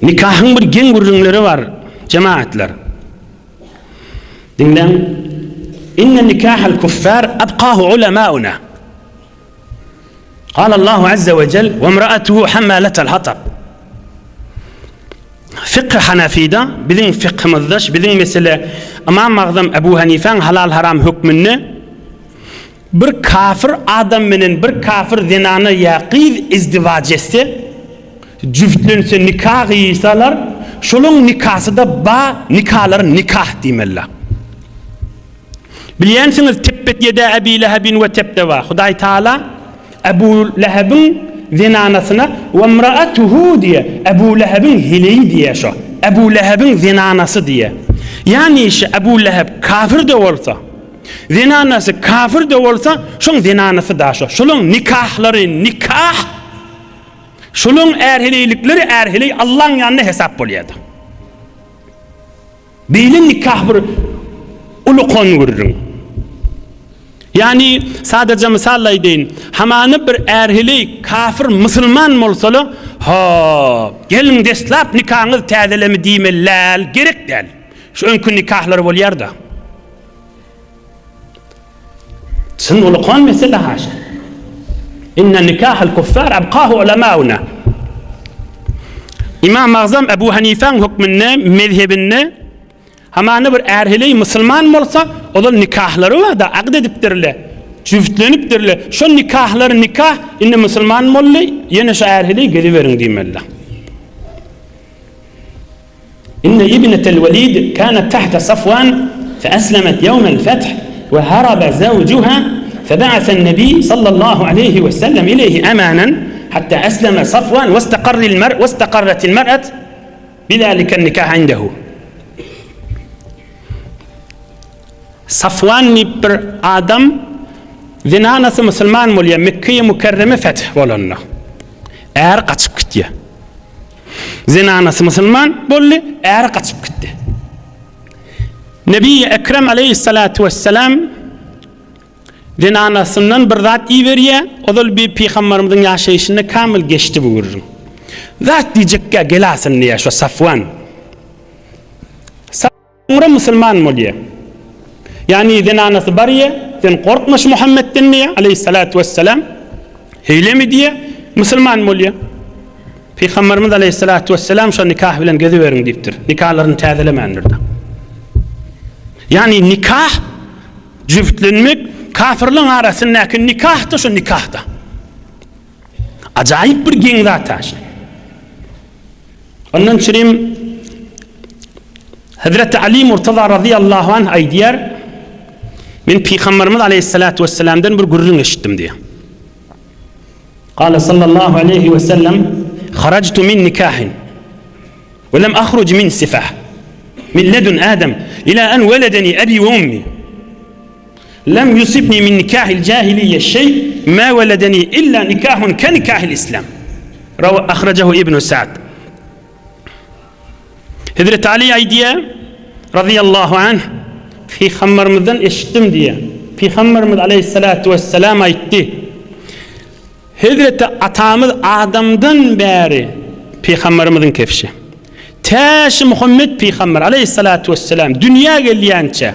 Nikahyň bir geň gürrüňleri bar, jemagatlar. Diňläň. Inne nikahal kuffar abqahu ulamauna. Qala Allahu azza we jel we imraatuhu hammalatal hatab. Fiqh Hanafida biziň fiqhymyzda, biziň mesele Ymam Agzam Ebu Hanifäň halal haram hökmünde Bir kafir adam menen bir kafir zenana ýa gyz izdiwaç etse, jübtlense nika gyýsalar, şolaň nikasyda ba nikalary nikah diýmeli. Bilýänsiňiz Tebbet ýedä Ebi Lehebin we tebde ba. Hudaý Taala Ebu Lehebiň zenanasyna we mraatuhu diýe, Ebu Lehebiň heleýi diýe şo. Ebu Lehebiň zenanasy diýe. Ýagny şu Ebu Leheb kafir-de bolsa, Zenanasy kafir-de bolsa, şoň zenanasy da şo. Şolaň nikahlary nikah, şolaň är-heleýlikleri är-heleý Allaň ýanynda hesap bolýar-da. Beýle nikah bir ulukan gürrüň. Ýagny, sadaja mysal aýdaýyn, hamana bir är-heleý kafir musulman bolsa-la, hop, geliň deslap nikaňyzy täzelemi diýmeli däl, gerek däl. Şu öňki nikahlar bolýar-da. Çyn ulukan mesele haşa. Inne nikahal kuffar abkahu ulamauna. İmam Azam Ebu Hanife'nin hükmünde, mezhebinde hamana bir är-heleý musulman bolsa, ozal nikahlary bar da, akt edipdirler. Jübtlenipdirler. Şo nikahlary nikah, indi musulman boldy, ýene şo är-heleý geziberiň diýmeliler. Inne ibnetel Welid kânet tahte Safwan feeslemet ýewmel feth we harabe zewjuha febe'asen Nebi sallallahu aleýhi we sellem ileýhi emanen hatta esleme Safwan westekarril mer westekarretil mer'et bizaliken nikah indehu. Safwan diýip bir adam zenanasy musulman bolýar Mekge-i Mükerreme feth bolanda. Är gaçyp gitýär. Zenanasy musulman boldy, äri gaçyp gitdi. Nebi Ekrem aleýhissalatu wesselam zenanasyndan bir zat iberýär. Ozal bir pygamberimiziň ýaşaýşynda kamil geçdi bu gürrüň. Zat diýjekkä gelasyn diýýär şo Safwan. Soňra musulman bolýar. Ýagny zenanasy barýar, sen gorkma şu Muhammetden diýýär, aleýhissalatu wesselam. Heýlemi diýýär, musulman bolýar. Pygamberimiz aleýhissalatu wesselam şo nikah bilen geziberiň diýipdir. Nikalaryny täzelemändir-de. Ýagny nikah jübtlenmek kafirliň arasyndaky nikah-da şo nikah-da. Ajaýyp bir geň zat-a şu. Ondan çürim Hazreti Ali Murtaza radıyallahu anh aýdýar, Men Pygamberimiz aleyhissalatu vesselamdan bir gürrüň eşitdim diýýär. Kale sallallahu aleyhi ve sellem Harajtu min nikahin ve lem ahruc min sifah min ledun Adem ila en veledeni abi ve ummi lem yusibni min nikahil jahiliye şey ma veledeni illa nikahun ke nikahil islam Raw ahrajahu Ibn Sa'd. Hezreti Ali aýdýar, radiyallahu anh, Pygamberimizden eşitdim diýýär. Pygamberimiz aleyhissalatu vesselam aýtdy. Hezreti atamyz Adamdan bäri pygamberimiziň kefşi. Tä şu Muhammet pygamber aleyhissalatu vesselam dünýä gelýänçä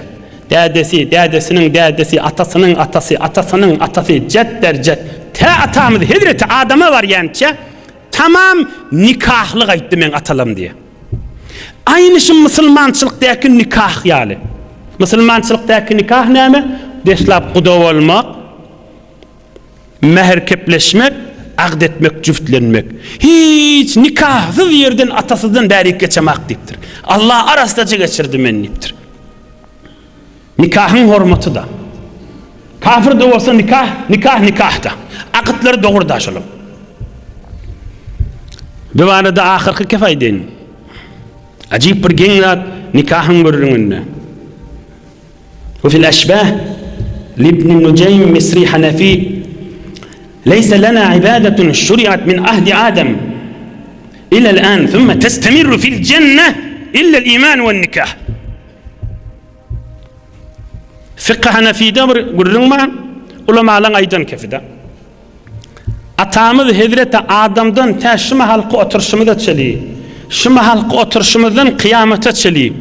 dädesi, dädesiniň dädesi, atasynyň atasy, atasynyň atasy, jet der jet, tä atamyz hezreti Adama barýança tamam nikahly gaýtdy meň atalam diýýär. Aýny şu musulmançylykdaky nikah ýaly. Musulmançylykdaky nikah näme? Deslap guda bolmak, Mähir kepleşmek, agd etmek, jübtlenmek. Hiç nikahsyz ýerden atasyzdan bärik geçemak diýipdir. Allah arassaja geçirdi meni diýipdir. Nikahyň hormaty-da. Kafir-de bolsa nikah, nikah nikah-da. Akytlary dogry-da şolaň. Bu barada ahyrky kep aýdaýyn. Ajyp bir geň zat nikahyň gürrüňinde. We fil eşbah libni Nujeým Misri Hanefi Leýse lena ibadetun şuriat min ahdi Adem ilel an thumma testemirru fil jenne illel iman wen nikah. Fykh Hanefide bir gürrüň bar, ulamalaň aýdan kefide. Atamyz hezreti Adamdan tä şu mahalky oturyşymyza çeli. Şu mahalky oturyşymyzdan kyýamata çeli,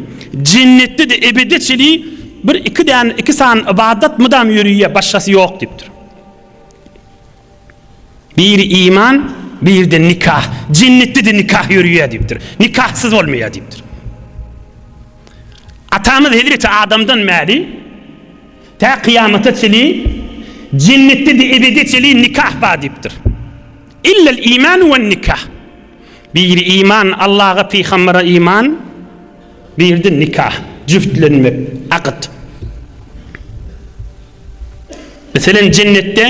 jennetde-de ebede çeli bir iki däne, iki sany ybadat mydam ýörüýär, başgasy ýok diýipdir. Biri iman, biri-de nikah. Jennetde-de nikah ýörüýär diýipdir. Nikahsyz bolmaýar diýipdir. Atamyz hezreti Adamdan bäri tä kyýamata çeli jennetde-de ebede çeli nikah bar diýipdir. Illel iman we nikah. Biri iman, Allaha, pygambere iman, biri-de nikah, jüftlenmek, akyt. Meselen jennetde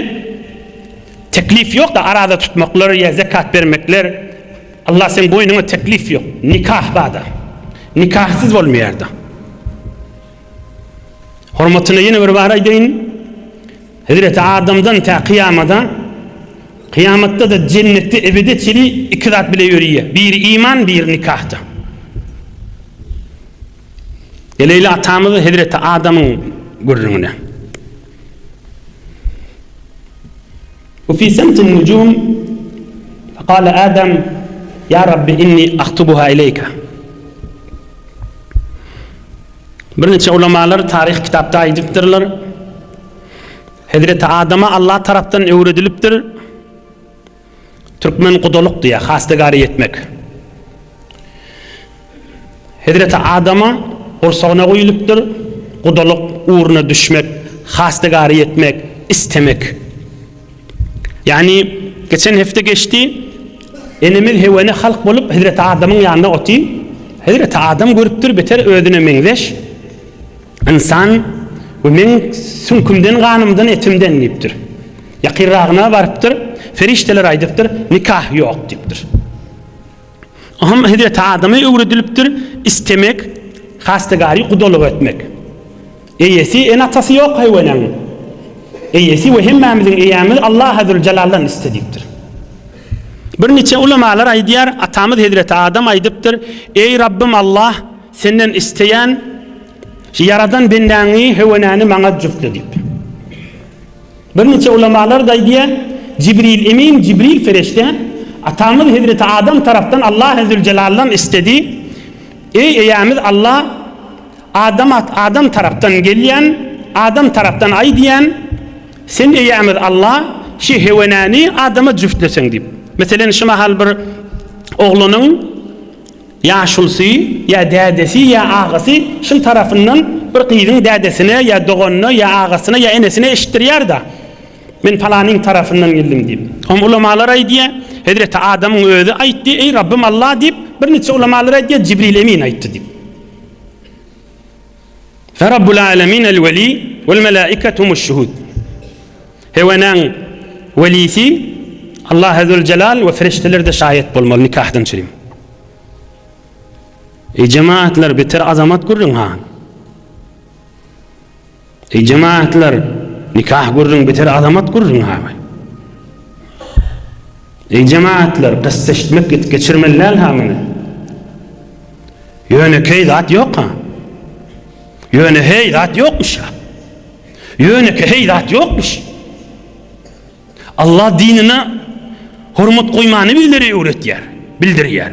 teklif ýok-da araza tutmaklar ýa zekat bermekler. Allah seň boýnuňa teklif ýok. Nikah bar-da. Nikahsyz bolmaýar-da. Hormatyna ýene bir bar aýdaýyn. Hezreti Adamdan tä kyýamada, kyýamatda-da jennetde ebede çeli iki zat bile ýörüýär. Biri iman, biri nikahda. Geleýli atamyz hezreti Adamyň gürrüňine. Wa fi semtin nujum fekale Adam ýa Rabbi inni ahtubuha ileýke. Birniçe ulamalar taryh kitapda aýdypdyrlar. Hezreti Adama Allah tarapdan öwredilipdir. Türkmen gudalyk diýýär, hasdegary ýetmek. Hezreti Adama gursagyna guýulypdyr, gudalyk ugruna düşmek, hasdegary ýetmek, istemek. Ýagny geçen hepde geçdi, enemiz Hewene halk bolup Hezreti Adamyň ýanynda otyr. Hezreti Adam görüpdir, beter özüne meňzeş ynsan we meň süňkümden, ganymdan, etimden diýipdir. Ýakynragyna barypdyr, perişdeler aýdypdyr, nikah ýok diýipdir. Oňam Hezreti Adama öwredilipdir, istemek, hastegary gudalyk etmek. Eýesi, ene-atasy ýok haýwanyň. Eýesi we hemmämiziň eýämiz Allaha Züljelaldan iste diýipdir. Bir niçe ulamalar aýdýar, atamyz Hezreti Adam aýdypdyr, Eý Rabbym Allah, senden isteýän, şu ýaradan bendäňi, höwenäni maňa jüftle diýip. Birniçe ulamalar-da aýdýar, Jibril Emin, Jibril perişde, atamyz hezreti Adam tarapdan Allahy Züljelaldan istedi, Eý eýämiz Allah, Adam Adam tarapdan gelýän, Adam tarapdan aýdýan, Sen eýämiz Allah, şi hewenäni Adama jüftleseň diýip. Meselen, şu mahal bir oglanyň Ýaşulusy, ýa dädesi, ýa agasy şul tarapyndan bir gyzyň dädesine, ýa doganyna, ýa agasyna, ýa enesine eşitdirýär-de, Men palanyň tarapyndan geldim diýip. Oňa ulamalar aýdýar, Hezreti Adamyň özi aýtdy, Eý, Rabbym Allah diýip, birniçe ulamalar aýdýar, Jibril Emin aýtdy diýip. Fe Rabbul Alemin el Weli wel Melaiketu humuş-şuhud. Hewenäň welisi Allah Zülcelal we ferişteler-de şaýat bolmaly nikahdan çürim. Eý jemaatlar beter azamat gürrüň ha. Eý jemaatlar nikah gürrüň beter azamat gürrüň ha. Eý jemaatlar gyssa eşitmek geçirmeli däl ha muny. Ýönekeý zat ýok ha. Ýöne heý zat ýokmuş ha. Ýönekeý zat ýokmuş. Allah dinine hormat goýmany bizlere öwretýär, bildirýär.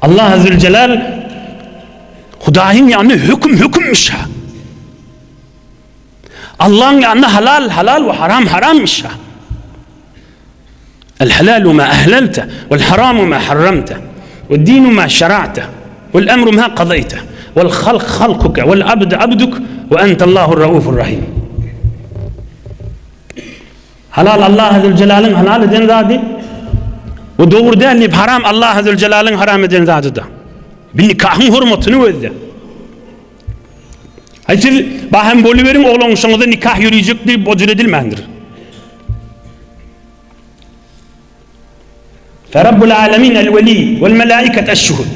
Allah Zülcelal Hudaýyň ýanynda höküm hökümmüş ha. Allahyň ýanynda halal halal we haram harammyş ha. El halalu ma ahlalta wel haramu ma harramta we dinu ma şera'ta wel emru ma qadayta wel halk halkuka wel abdu abduk we entallahur raufur rahim. Halal Allah Zülcelalyň halal eden zady we dogry däl diýip haram Allah Zülcelalyň haram eden zadyda. Bir nikahyň hormatyny gözle. Aý siz bahem boluberiň oglanşyňyza nikah ýörüjek diýip o jür edilmändir. Ferabbul alemin el weli wel melaiket eş-şuhud.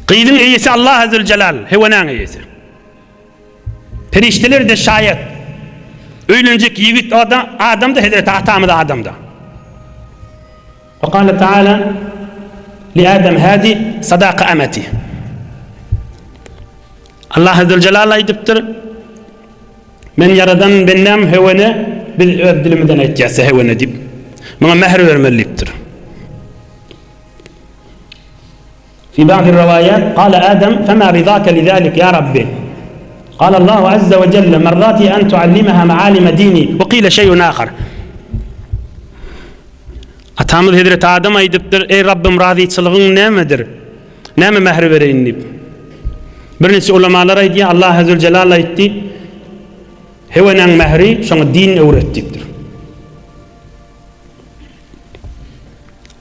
Gyzyň eýesi Allah Zülcelal, hewenäň eýesi. Perişdeler de şaýat. Öýlenjek ýigit adam, adam da Hezreti atamyz Adamda. Wa kâle teâlâ li Adem hâzi sadâka ameti. Allah Zülcelal aýdypdyr, Men ýaradan bendäm Hewene, biz öz dilimizden aýtýas Hewene diýip. Muňa mähir bermeli diýipdir. Fi ba'di riwayat qala Adam fema ridaka lidalik ya Rabbi. Qala Allahu azza we jelle mardati an tuallimaha ma'alima dini we qila şey'un ahar. Atamyz Hezreti Adam aýdypdyr, Eý Rabbym razyçylygyň nämedir? Näme mähir bereýin diýip. Birniçe ulamalar aýdýar, Allah Azzeljelal aýtdy, Hewenäň mähri şoňa din öwret diýipdir.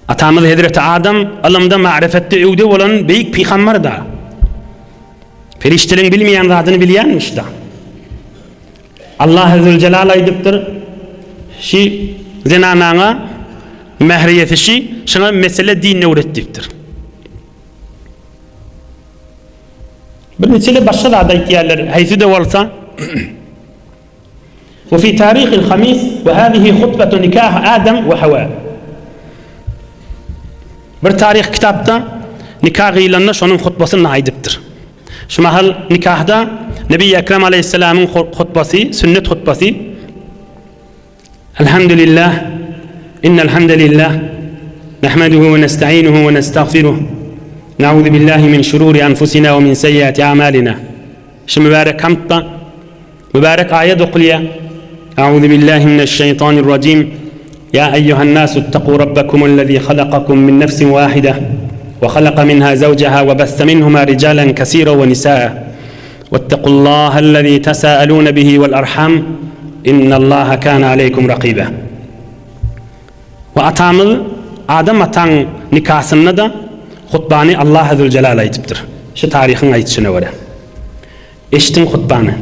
Atamyz Hezreti Adam ylymda, ma'rifetde öwde bolan beýik pygamber-da. Perişdeleň bilmeýän zadyny bilýänmiş-da. Allah Züljelal aýdypdyr, Şi zenanaňa mähriýesi şi, şuňa mesele din öwret diýipdir. Bir niçeler başga zat aýtýarlar, haýsy-da bolsa, Ve fi tarihil hamis ve hâzihi hutbetu nikah Adam ve Hawa. Bir taryh kitapda nika gyýlanda şonuň hutbasyny aýdypdyr. Şu mahal nikahda Nebi Ekrem aleýhissalamyň hutbasy, sünnet hutbasy Elhamdülillah Innel hamdelillah nahmeduhu we nesta'inuhu we nestagfiruh Na'udhu billahi min şururi anfusina we min seyyiati a'malina Şu mübarek hamdda Mübarek aýat okulýar. A'udhu billahi mineşşeýtanirrajim. Ýa eýýuhan-nasu ittaqu rabbakumul-lezî halakakum min nefsin wâhide we halaka minhâ zewcehâ we besse minhumâ ricalan kesîran we nisâ'a. Wettaqullâhellezî tesâelûne bihi vel-arham. İnnallâhe kâne aleýkum rakîbâ. We atamyz Adam ataň nikasynda-da hutbany Allahy Züljelal aýdypdyr. Şu taryhyň aýdyşyna görä. Eşdiň hutbany.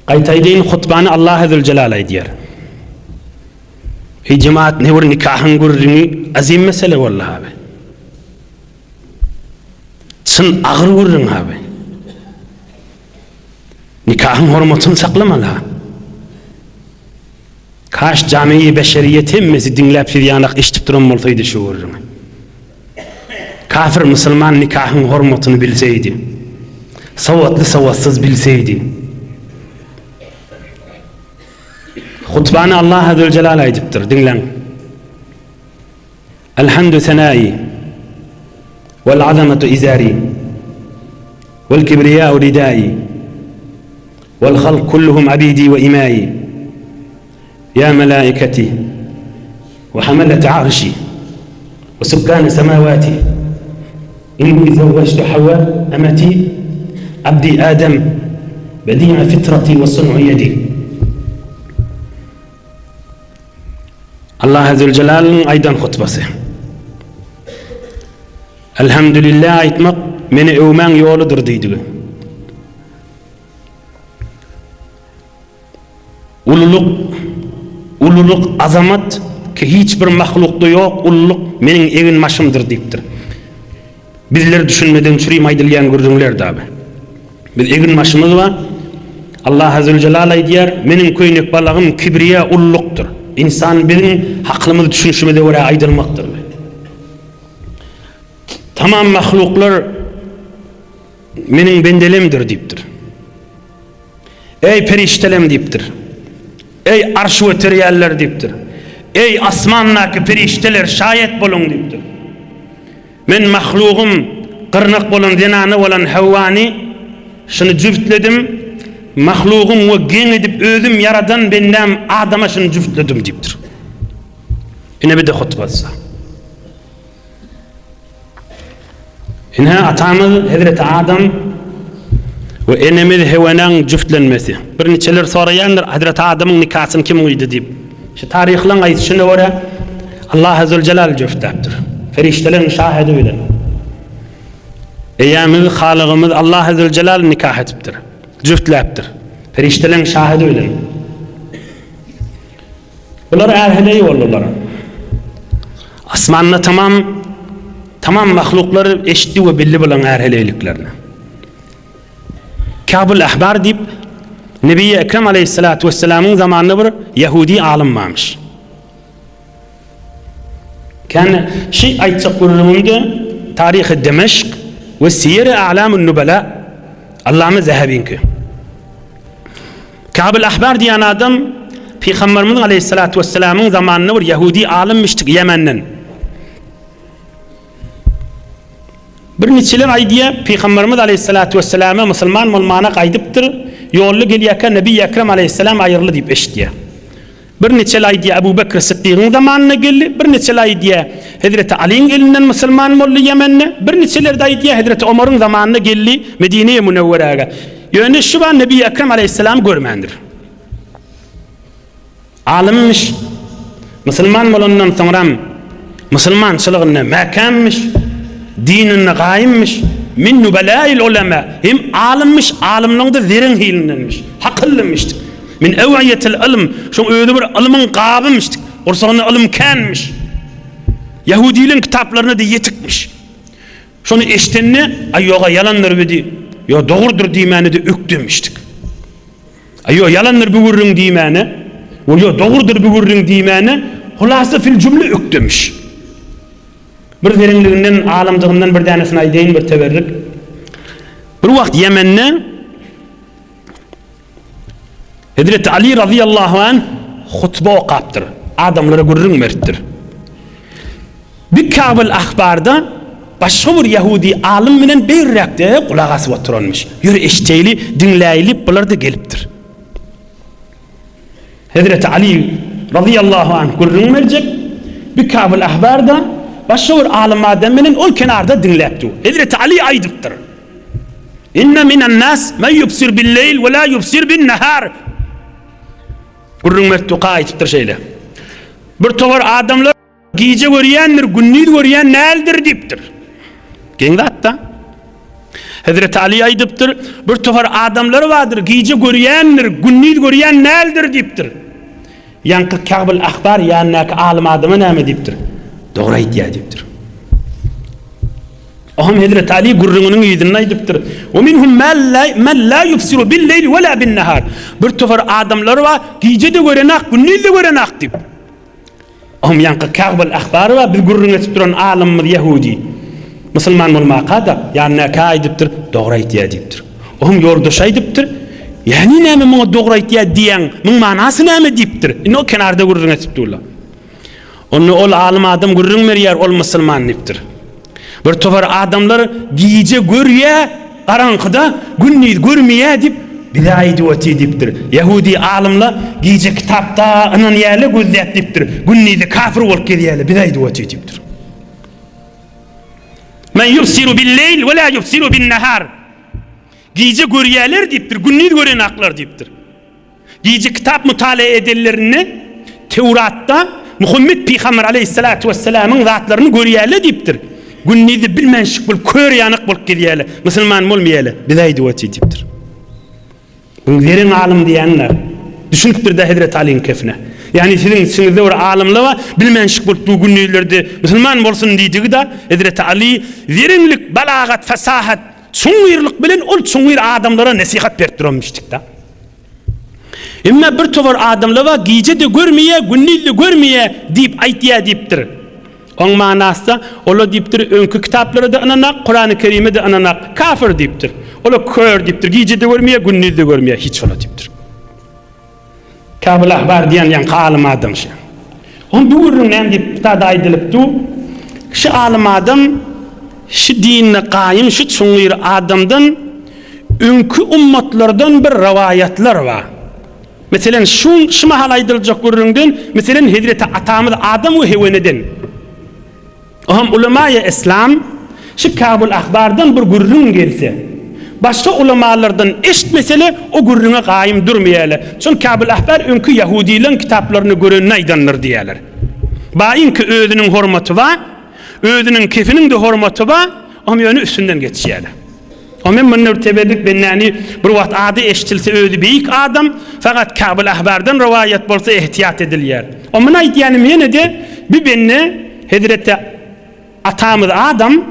Gaýta aýdaýyn hutbany Allahy Züljelal aýdýar. Eý jemaat ne bir nikahyň gürrüňi azim mesele boldy haby. Çyn agyr gürrüň haby. Nikahyň hormatyny saklamaly ha. Kaş jamiýi beşeriýet hemmesi diňläp siz ýanak eşdip duran bolsaýdy şu gürrüňi. Kafir musulman nikahyň hormatyny bilseýdi. Sowatly sowatsyz bilseýdi. Hutbany Allah Zülcelal aýdypdyr, diňläň. Elhamdu senai wal azamatu izari wal kibriyau ridai wal halk kulluhum abidi we imai Ya melaiketi we hamalete arşi we sukkane semawati inni zewwejtu Hawa emeti abdi Adem bedi'a fitrati we sun'u yedi. Allah Zülcelalyň aýdan hutbasy. Elhamdülillah aýtmak meni öwmäň ýoludyr diýdigi. Ululyk, ululyk, azamat ki hiç bir mahlukda ýok ululyk meniň eginbaşymdyr diýipdir. Bizler düşünmeden çürim aýdylýan gürrüňler daby. Biz eginbaşymyz bar. Allah Zülcelal aýdýar, meniň köýnek balagym kibriýa ululykdyr. Ynsan biziň haklymyz düşünişimize görä aýdylmakdyr. Tamam mahluklar meniň bendelemdir diýipdir. Eý, perişdelem diýipdir. Eý, arşy göterýänler diýipdir. Eý, asmandaky perişdeler, şaýat boluň diýipdir. Men mahlugym, gyrnak bolan zenany bolan Hawwany şuny jübtledim, mahlugym we geň edip özüm ýaradan bendäm Adama şuny jübtledim diýipdir. Ine bir-de hutbasy. Ine atamyz Hezreti Adam we enemiz Hewenaň jüftlenmesi. Bir niçeler soraýandyr, Hezreti Adamyň nikasyny kim gyýdy diýip. Şu taryhlaň aýdyşyna görä Allah Zülcelal jüftläpdir. Perişdeleriň şahydy bilen. Eýämiz, Halygymyz Allah Zülcelal nikah edipdir. Jüftläpdir. Perişdeleriň şahydy bilen. Bular är-heleý boldular. Asmanda tamam tamam mahluklar eşitdi we bildi bularyň är-heleýliklerini. Kabul Ahbar diýip, Nebi Ekrem aleyhissalatu vesselamyň zamanynda bir ýahudi alym barmyş. Kän şi aýtjak gürrüňimde Taryhy Demeşk we Siýeri A'lamun Nubala Allama Zehebiňki. Kabul Ahbar diýen adam. Pygamberimiziň aleýhissalatu wessalamyň zamanynda bir ýahudi alymmyşdyk Ýemenden. Bir niçeler aýdýar, Pygamberimiz aleýhissalatu wesselama musulman bolmana gaýdypdyr, ýolda gelýärkä Nebi Ekrem aleýhissalam aýryldy diýip eşidýär. Bir niçeler aýdýar, Ebu Bekr Syddygyň zamanynda geldi, bir niçeler aýdýar, Hezreti Alyň elinden musulman boldy Ýemende, bir niçeler-de aýdýar, Hezreti Omaryň zamanynda geldi Medine-i Münewweräge. Ýöne şu bar Nebi Ekrem aleýhissalamy görmändir. Alymyş. Musulman bolandan soňram musulmançylygynda mäkämmiş, dininde gaýymyş, min nubelail ulema, hem alymyş, alymlygyň-da zeriň hilindenmiş, hakyllymyş. Min ewiýetil ylm, şoň özi bir ylmyň gabymyş, gursagynda ylym känmiş. Ýahudylaryň kitaplaryna-da ýetikmiş. Şony eşidende, aý ýog-a ýalandyr bu diý, ýo dogrudyr diýmäne-de ökdemişdik. Aý ýo ýalandyr bu gürrüň diýmäne, we ýo dogrudyr bu gürrüň diýmäne, hulasa fil jümle ökdemiş. Bir zereňliginden, alymjygyndan bir dänesini aýdaýyn bir teberrik. Bir wagt Ýemende Hezreti Ali razyýallahu anh hutba okapdyr. Adamlara gürrüň beripdir. Bir Ka'bul Ahbarda başga bir ýahudi alym bilen beýrräkde gulak asyp oturanmyş. Ýör eşiteýli, diňläýli, bular-da gelipdir. Hezreti Ali razyýallahu anh gürrüň berjek, bir Ka'bul Ahbarda başga bir alym adam bilen ol kenarda diňläp dur. Hezreti Ali aýdypdyr. Inne minen nas men ýubsir bil-leýl we la ýubsir bin-nahar. Gürrüň berip durka aýdypdyr şeýle. Bir towar adamlar gije görýändir, gündiz görýän däldir diýipdir. Geň zat-da. Hezreti Ali aýdypdyr, bir towar adamlar bardyr, gije görýändir, gündiz görýän däldir diýipdir. Ýaňky Ka'bul Ahbar ýanyndaky alym adama näme diýipdir? Dogry aýdýar diýipdir. Oňam Hezreti Ali gürrüňiniň yzynda aýdypdyr, Wa minhum men la yubsiru bil-leýli we la bin-nahar. Bir topar adamlar bar, gije-de görenak, gündiz-de görenak diýip. Oňam ýaňky Ka'b al-Ahbar bar, biz gürrüň edip duran alymymyz ýehudi. Musulman bolmaka-da, ýanyndaky aýdypdyr, dogry aýdýar diýipdir. Oňam ýoldaşy aýdypdyr, Ýagny näme muňa dogry aýdýar diýýäň, muň manasy näme diýipdir. Indi o kenarda gürrüň edip durlar. Onda ol alym adam gürrüň berýär, ol musulman diýipdir. Bir topar adamlar gije görýä, garaňkyda, gündiz görmeýä diýip, bize aýdyp otyr diýipdir. Ýahudi alymlar gije kitapda ynanýarlar gözläp diýipdir. Gündizi kafir bolup gezýärler, bize aýdyp otyr diýipdir. Men ýubsiru bil-leýl we la ýubsiru bin-nahar. Gije görýärler diýipdir, gündiz görenaklar diýipdir. Gije kitap mutala edenlerinde Töwratda Muhammet pygamber aleýhissalatu wessalamyň zatlaryny görýärler diýipdir. Gündizde bilmänşik bolup kör ýanak bolup gezýärler. Musulman bolmaýarlar. Bize aýdyp otyr diýipdir. Buň zereň alym diýenler. Düşünipdir-de Hezreti Alyň kefine. Ýagny siziň içiňizde bir alymlar bar, bilmänşik bolup bu gündizlerde musulman bolsun diýdigi-de Hezreti Aly zereňlik, balagat, fasahat, çuňňurlyk bilen ol çuňňur adamlara nesihat berip duranmyşdyk-da. Emma bir topar adamlar bar, gije-de görmeýär, gündiz-de görmeýär diýip aýtýar diýipdir. Oň manasy-da, olar diýipdir, öňki kitaplara-da ynanak, Kurany Kerime-de ynanak, kafir diýipdir. Olar kör diýipdir, gije-de görmeýär, gündiz-de görmeýär, hiç olar diýipdir. Kabul Ahbar diýen ýaňky alym adam şe. Oň bu gürrüň näme diýip kitada aýdylyp dur. Şu alym adam şu dinde gaýym şu çuňňur adamdan Öňki ummatlardan bir rowaýatlar bar. Meselen, şu şu mahal aýdyljak gürrüňden, meselen, hezreti atamyz Adam we Heweneden. Oňam ulemaýy yslam şu Kabul Ahbardan bir gürrüň gelse, başga ulemalardan eşitmesele, o gürrüňe gaýym durmaýarlar. Çünki Kabul Ahbar öňki ýahudylaryň kitaplaryny görenini aýdandyr diýýärler. Baýyňky özüniň hormaty bar, özüniň kefiniň-de hormaty bar, oňam ýöne üstünden geçýärler. O men munda bir teberrik bendäni bir wagt ady eşdilse özi beýik adam, fakat Ka'bul Ahbardan rowaýat bolsa ehtiýat edilýär. O muny aýdýanym ýene-de bi bende hezreti atamyz Adam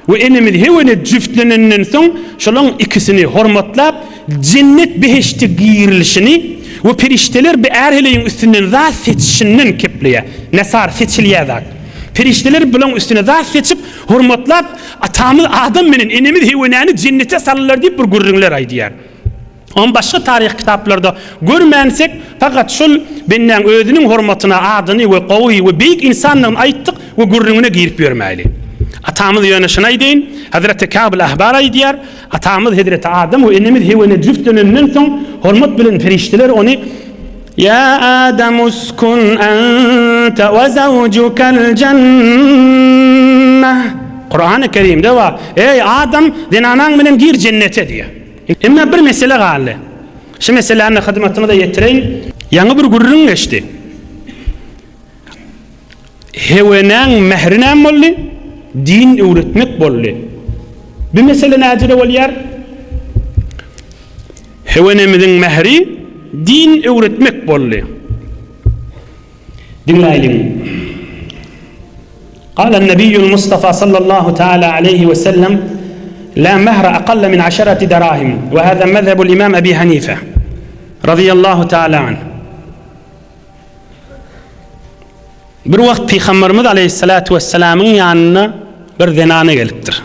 we enemiz Hewene jüftlenenden soň şolaň ikisini hormatlap jennet behişde girilişini we perişdeler bi är-heleýiň üstünden zat seçişinden kepleýär. Nesar seçilýär zat. Perişdeler bulaň üstüne zat seçip Hormatlap, atamyz Adam menen enemiz Hewenäni jennete saldylar diýip bir gürrüňler aýdýar. Ony başga taryhy kitaplarda görmänsek, fakat şol bendäň özüniň hormatyna adyny we gowy we beýik insandygyny aýtdyk we gürrüňine girip ýörmäýli. Atamyz ýöne şuny aýdaýyn, Hezreti Ka'bul Ahbar aýdýar, Atamyz Hezreti Adam we enemiz Hewene jüftlenenden soň hormat bilen perişdeler ony Ýa Adam uskun ente we zawjukal jenneh Kurany Kerimde bar. Eý Adam, zenanaň bilen gir jennete diýýär. Emma bir mesele galdy. Şu meseläni hyzmatyňyza ýetireýin. Ýaňy bir gürrüň geçdi. Hewenäň mähri näme boldy? Din öwretmek boldy. Bu mesele näjele bolýar? Hewenemiziň mähri din öwretmek boldy. Diňläýliň. Galen Nebiýül Mustafa sallallahu taala aleýhi we sellem, La mehre aqalla min aşarati derahim we hâzâ mezhebul imam Ebi Hanife razyýallahu taala anh. Bir wagt Pygamberimiz aleýhissalatu wessalamyň ýanyna bir zenana gelipdir.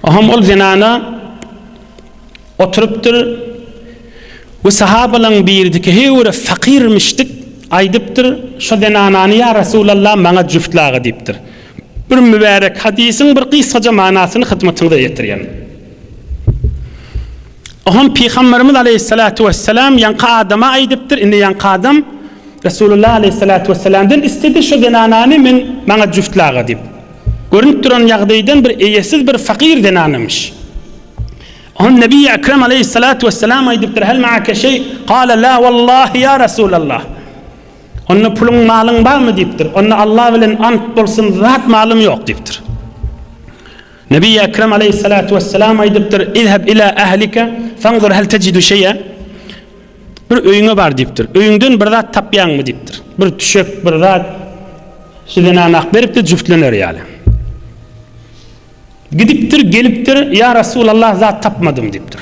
Oňam ol zenana oturypdyr we sahabalaryň biridiki heýwere fakyrmyşdyk aýdypdyr, şo zenanany ýa Resulallah maňa jüftlaga diýipdir. Bir mübärek hadysyň bir gysgaja manasyny hyzmatyňyza ýetirýän. Oňam Pygamberimiz aleýhissalatu wessalam ýaňky adama aýdypdyr, indi ýaňky adam Resulullah aleýhissalatu wessalamdan isledi şo zenanany men maňa jüftlaga diýip. Görünip duran ýagdaýdan bir eýesiz bir fakyr zenanymyş. Oňa Nebi Ekrem aleýhissalatu wessalam aýdypdyr, Hel ma'ake şeý? Kale la wallahi ýa Resulallah. Onda puluň malyň barmy diýipdir. Onda Allah bilen ant bolsun zat malym ýok diýipdir. Nebi Ekrem aleýhissalatu wessalam aýdypdyr, Izheb ila ahlike fanzur hel tejidu şeýe. Bir öýüňe bar diýipdir. Öýüňden bir zat tapýaňmy diýipdir. Bir düşek, bir zat şu zenana beripdir jüftlener ýaly. Gidipdir, gelipdir, ýa Resulallah zat tapmadym diýipdir.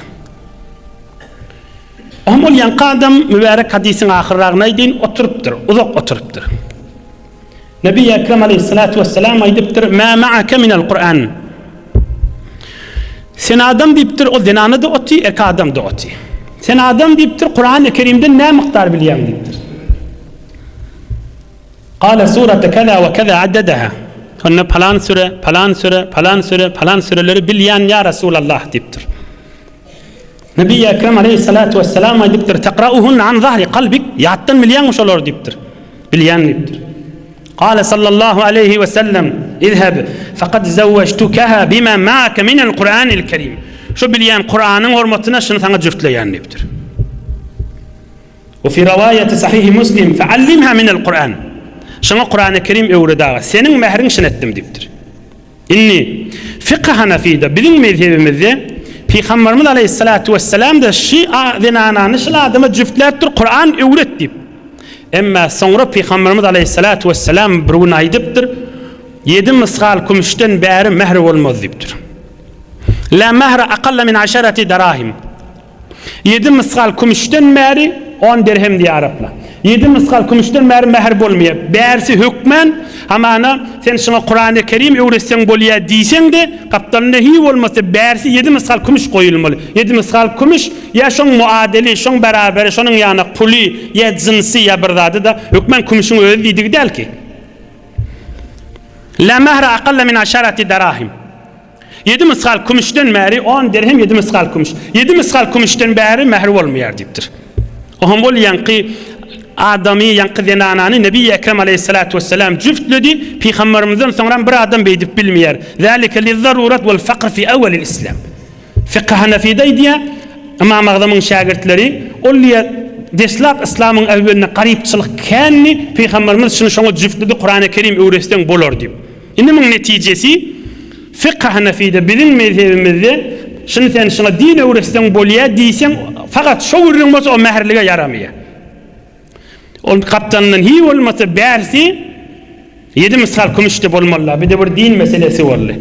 Ohm ol ýaňky adam mübärek hadysyň ahyrragyny aýdyn, oturypdyr, uzak oturypdyr. Nebi Ekrem aleyhissalatu vesselam aýdypdyr, "Mä ma'ake minel Kur'an." Sen adam diýipdir, o zenana-da oty, erkek adam-da oty. Sen adam diýipdir, Kur'an-y Kerimden nä mukdar bilýäň diýipdir. Kale surete keza we keza addedeha. Onda palan süre, palan süre, palan süre, palan süreleri bilýän ýa Resulallah diýipdir. Nebi Ekrem aleyhissalatu vesselam aýdypdyr, Tekrauhunne an zahri kalbik, ýatdan bilýäňmi şolary diýipdir. Bilýän diýipdir. Kale sallallahu aleyhi we sellem, Izheb, fekad zewwejtukeha bima ma'ake minel Kur'anil kerim. Şu bilýän Kur'anyň hormatyna şuny saňa jüftleýän diýipdir. We fi rawaýati sahihi Muslim, Feallimha minel Kur'an. Şuňa Kur'any Kerim öwret aga, seniň mähriň şuny etdim diýipdir. Indi, fykh Hanafyda, biziň mezhebimizde, Pygamberimiz aleýhissalatu wessalam-da şy zenanany şul adama jüftläpdir, Kuran öwret diýip. Emma soňra Pygamberimiz aleýhissalatu wessalam bir gün aýdypdyr, Ýedi mysgal kümüşden bäri mähr bolmaz diýipdir. La mähre akalla min aşarati darahim. Ýedi mysgal kümüşden bäri, on dirhem diýýär araplar. Ýedi mysgal kümüşden bäri mähir bolmaýar. Bärisi hökmän, hamana, sen şuňa Kurany Kerim öwretseň bolýar diýseň-de, gapdalynda hiý bolmasa, bärisi ýedi mysgal kümüş goýulmaly. Ýedi mysgal kümüş, ýa şoň muadeli, şoň beraberi, şonuň ýanak puly, ýa jynsy, ýa bir zady-da, hökmän kümüşiň özi diýdigi däl ki. La mähre akalla min aşarati darahim. Ýedi mysgal kümüşden bäri on dirhem ýedi mysgal kümüş. Ýedi mysgal kümüşden bäri mähir bolmaýar diýipdir. Oňam ol ýaňky adamy, ýaňky zenanany Nebi Ekrem aleýhissalatu wessalam jüftledi, pygamberimizden soňram bir adam beýdip bilmeýär. Zalike lizzarurat wal fakr fi awwalil islam. Fykh Hanafide aýdýar, Ymam Agzamyň şägirtleri, ol diýýär, deslap yslamyň äwwelinde garypçylyk kändi, pygamberimiz şuny şoňa jüftledi, Kurany Kerim öwretseň bolar diýip. Indi muň netijesi fykh hanafide biziň mezhebimizde şuny sen şuňa din öwretseň bolýa diýseň fakat şo gürrüň bolsa o mähirlige ýaramaýa. Ol gapdalyndan hiý bolmasa bärsi ýedi mysgal kümüşde bolmalyda bir de bir din meselesi boldy.